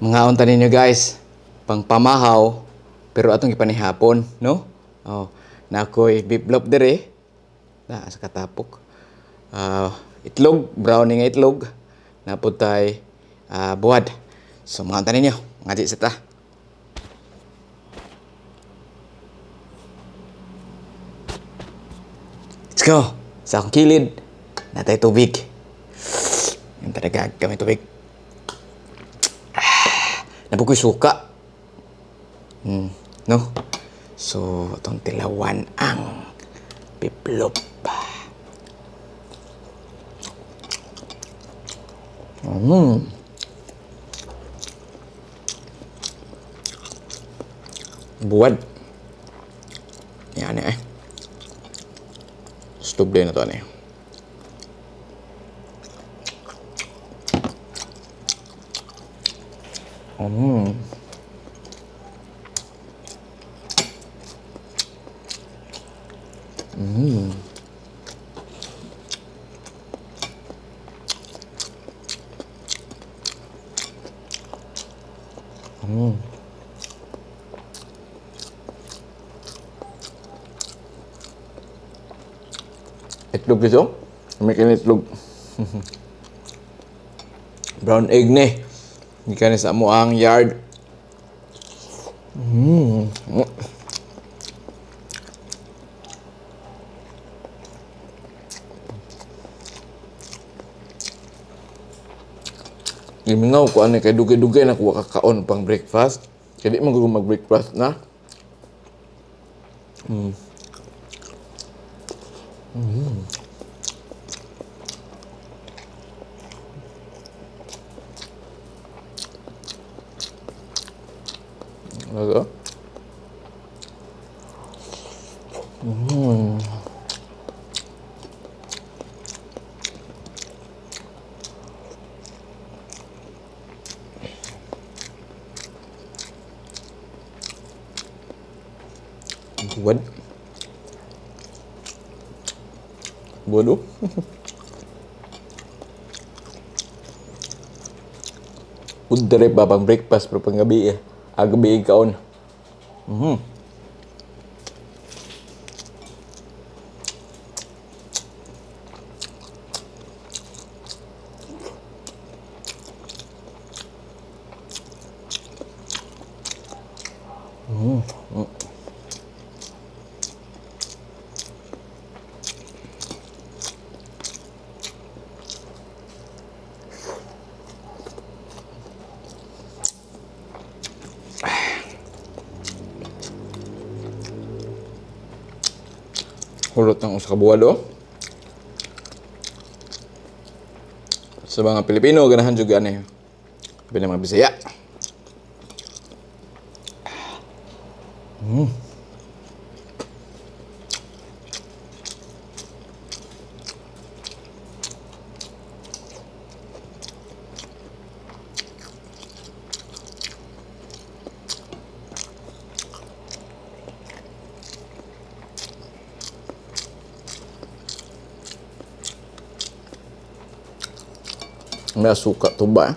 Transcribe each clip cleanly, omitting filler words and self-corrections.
Mga unta ninyo, guys, pangpamahaw pero atong gipanihapon, no? Oh, nakoy beef loaf dire. Na sa katapok. Ah, itlog, brownie nga itlog. Napud tay buwad. So mga unta ninyo, ngaji sa ta. Let's go. Sa akong kilid, natay tubig. Yung talaga kami tubig. Nabukoy suka. No? So, itong tilawan ang piplop. Buwad. Yan eh. Stop din na to ano eh. Itlog dito. May itlog. Brown egg ni. Gikan ni sa amo ang yard. Gimingaw ko ani kay dugay-dugay na kuha kakaon pang breakfast. Kaya di man ko mag-breakfast na. Ano? Buwad. Buwad oh. Food trip ba pang breakfast pero pang gabi eh. Ah, gabi kaon. Hulot ng usa ka buwad oh. Sa mga Pilipino, ganahan jud ani. Labi na mga Bisaya. May suka tuba eh.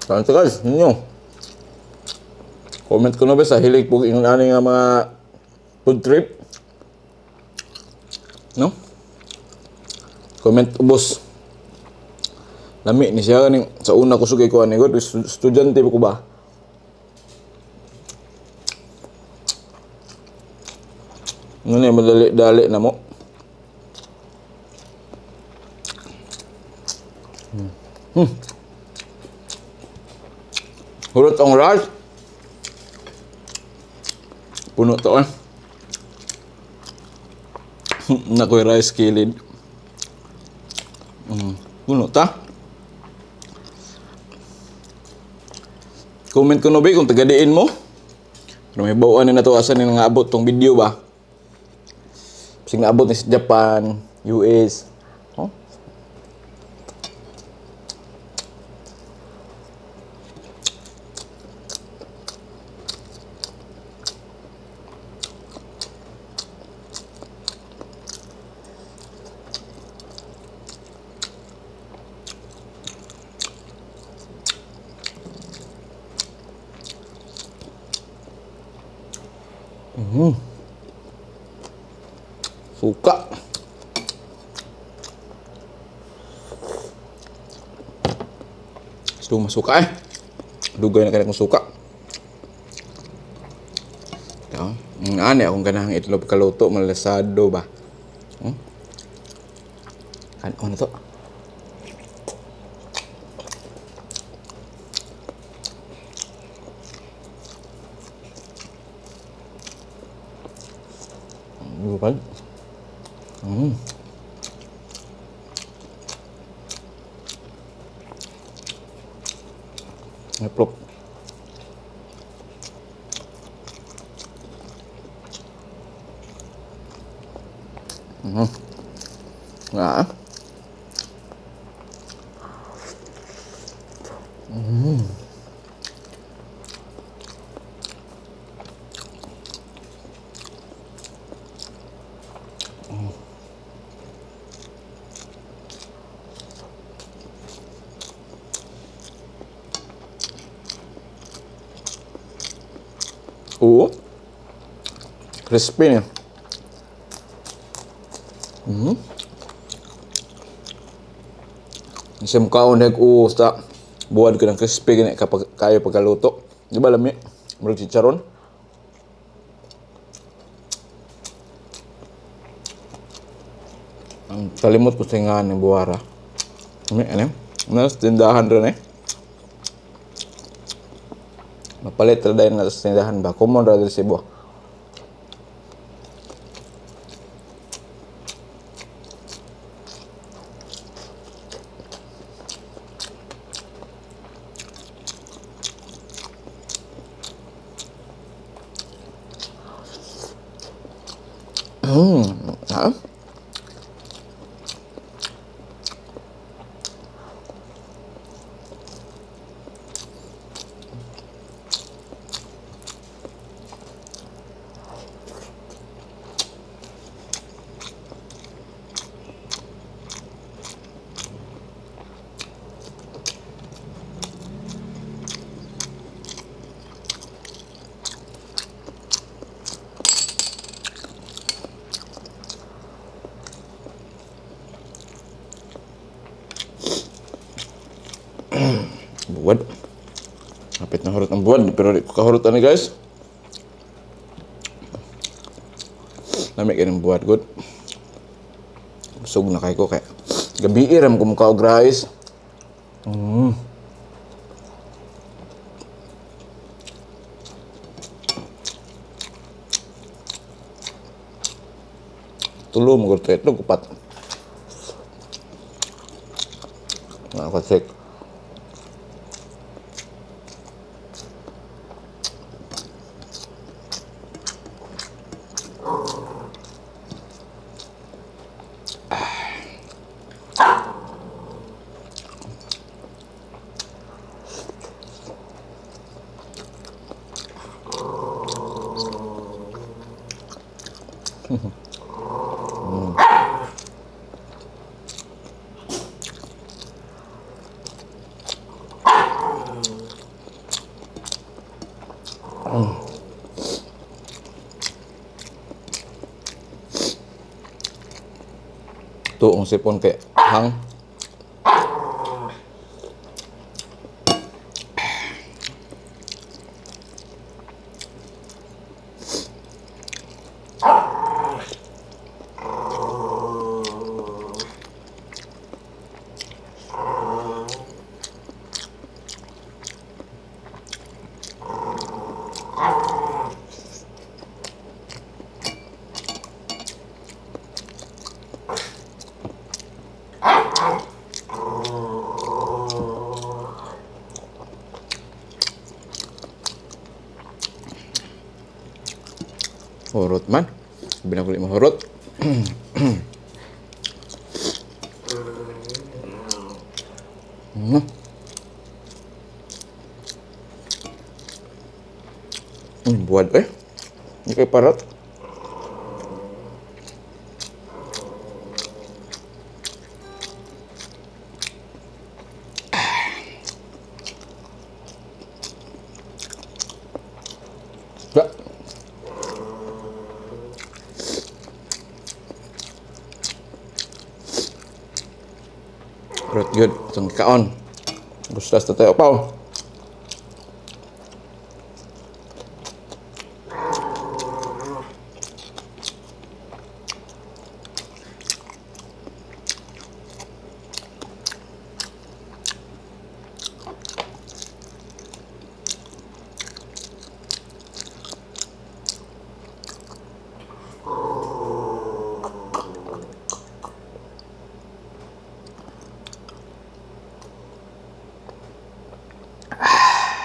Kaon guys, ninyo. Comment ko na ba sa hilig po ingon ani nga mga food trip. No? Comment ubos. Lami ni siya kaning sa una ko sugay ko ani ko estudyante pa ko ba. Ano ni madali-dali na mo. Hurot ang rice. Puno to eh. Nakoy rice kilid. Puno ta. Comment ko no be kung taga-diin mo. Pero may bawaan ni nato asa ni nga abot tong video ba. Bisag naabot ni sa Japan, US. Oh? Suka. Gusto masuka eh. Dugay na kaya kong suka. Ito. Ang ani akong ganahang itlog kaluto, malasado ba? Kan ano to? Bukan. Ngeplok. Nah. Oo. Crispy niya. Kasi mukhaon nag sa buwad ko ng crispy gani kapag kayo pagkaluto. Di ba lami? Murag chicharon. Ang kalimot ko sa nga ng buwara. Ano? Ano? Ano? Tindahan rin eh. Mapalit ra dahil na sa tindahan ba? Common ra diri sa Cebu. Ha? Buwad. Kapit na hurot ang buwad, pero di ko kahurot ani, guys. Lami kay ng buwad, good. Busog na kay ko kay gabi ram ko muka og rice. Tulo mo gud itlog, upat. Ako check. Tuong sipon kay hang. Hurot man. Sabi na ko mahurot. Buwad eh. Hindi kayo parot. Ba. Good. Atong kaon. Gusto sa tayo pa. Oh.